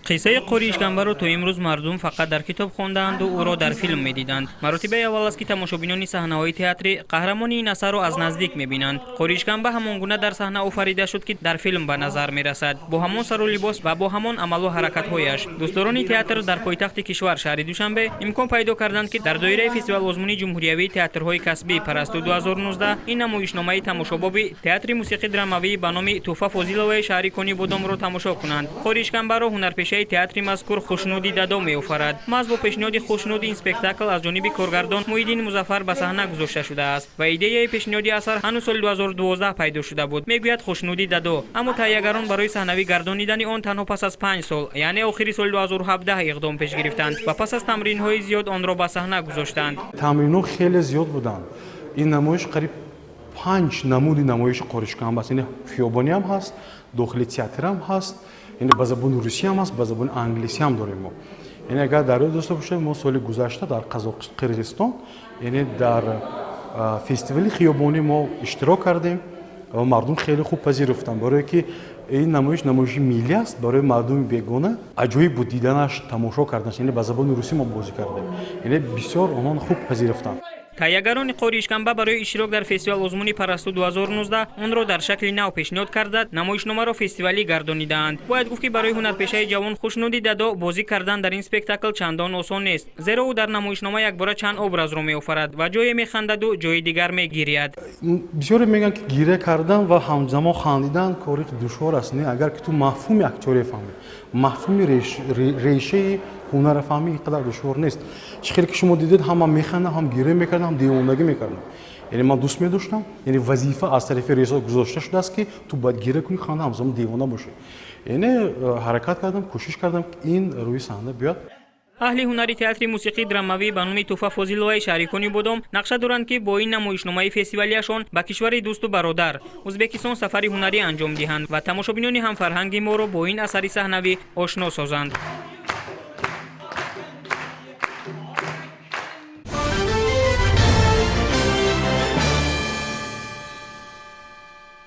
Қиссаи Қори Ишкамбаро то имрӯз мардум фақат дар китоб хондаанду ӯро дар филм медиданд. Маротибаи аввал аст, ки тамошобинони саҳнаҳои театрӣ қаҳрамони ин асарро аз наздик мебинанд. Қори Ишкамба ҳамон гуна дар саҳна офарида шуд, ки дар филм ба назар мерасад, бо ҳамон сару либос ва бо ҳамон амалу ҳаракатҳояш. Дӯстдорони театр дар пойтахти кишвар, шаҳри Душанбе, имкон пайдо карданд, ки дар доираи фестивал-озмуни ҷумҳуриявии театрҳои касбӣ «Парасту 2019» ин намоишномаи тамошобоби театри мусиқи драмавӣ ба номи Тӯҳфа Фозиловаи шаҳри Конибодомро тамошо кунанд. Қори Ишкамбаро ҳунарпешаи театри мазкур Хушнуди Дадо меофарад. Маҳз бо пешниҳоди Хушнуд ин спектакл аз ҷониби коргардон Муҳиддин Музаффар ба саҳна гузошта шудааст ва идеяи пешниҳоди асар ҳанӯз соли 2012 пайдо шуда буд, мегӯяд Хушнуди Дадо. Аммо таҳиягарон барои саҳнавӣ гардонидани он танҳо пас аз 5 сол, яъне охири соли 2017 иқдом пеш гирифтанд ва пас аз тамринҳои зиёд онро ба саҳна гузоштанд. Тамринҳо хеле зиёд буданд. Ин намоиш қариб панҷ намуди намоиши Қоришкамба аст, яъне хиёбониам ҳаст, дохили театрам ҳаст, яъне ба забони русиям ҳаст, ба забони англисиам дорем мо. Яъне агар дар ёд дошта бошед, мо соли гузашта дар Қирғизистон, яъне дар фестивали хиёбонӣ мо иштирок кардем ва мардум хеле хуб пазируфтанд, барое ки ин намоиш намоиши миллӣ аст. Барои мардуми бегона аҷоиб буд диданаш, тамошо карданаш. Яъне ба забони русӣ мо бозӣ кардем, яъне бисёр онон хуб пазируфтанд. Таҳиягарони Қори Ишкамба барои иштирок дар фестивал-озмуни «Парасту 2019» онро дар шакли нав пешниҳод карда, намоишномаро фестивалӣ гардонидаанд. Бояд гуфт, ки барои ҳунарпешаи ҷавон Хушнуди Дадо бозӣ кардан дар ин спектакл чандон осон нест, зеро ӯ дар намоишнома якбора чанд образро меофарад ва ҷое механдаду ҷои дигар мегирияд. Бисёре мегӯянд, ки гиря кардан ва ҳамзамон хандидан кори душвор аст. Не, агар ки ту мафҳуми актёре фаҳмӣ, мафҳуми решаи ҳунарро фаҳмӣ, ин қадар душвор нест. Чӣ хеле ки шумо дидед, ҳама механдам, ҳам гиря мекардам, ҳам девонагӣ мекардам. Яъне ман дӯст медоштам, яъне вазифа аз тарафи режиссёр гузошта шудааст, ки ту бояд гиря кунӣ, ханда, ҳамзамон девона бошӣ. Яъне ҳаракат кардам, кӯшиш кардам, ки ин рӯи саҳна биёд. Аҳли ҳунари театри мусиқии драмавӣ ба номи Тӯҳфа Фозиловаи шаҳри Конибодом нақша доранд, ки бо ин намоишномаи фестивалияшон ба кишвари дӯсту бародар Ӯзбекистон сафари ҳунарӣ анҷом диҳанд ва тамошобинони ҳамфарҳанги моро бо ин асари саҳнавӣ ошно созанд.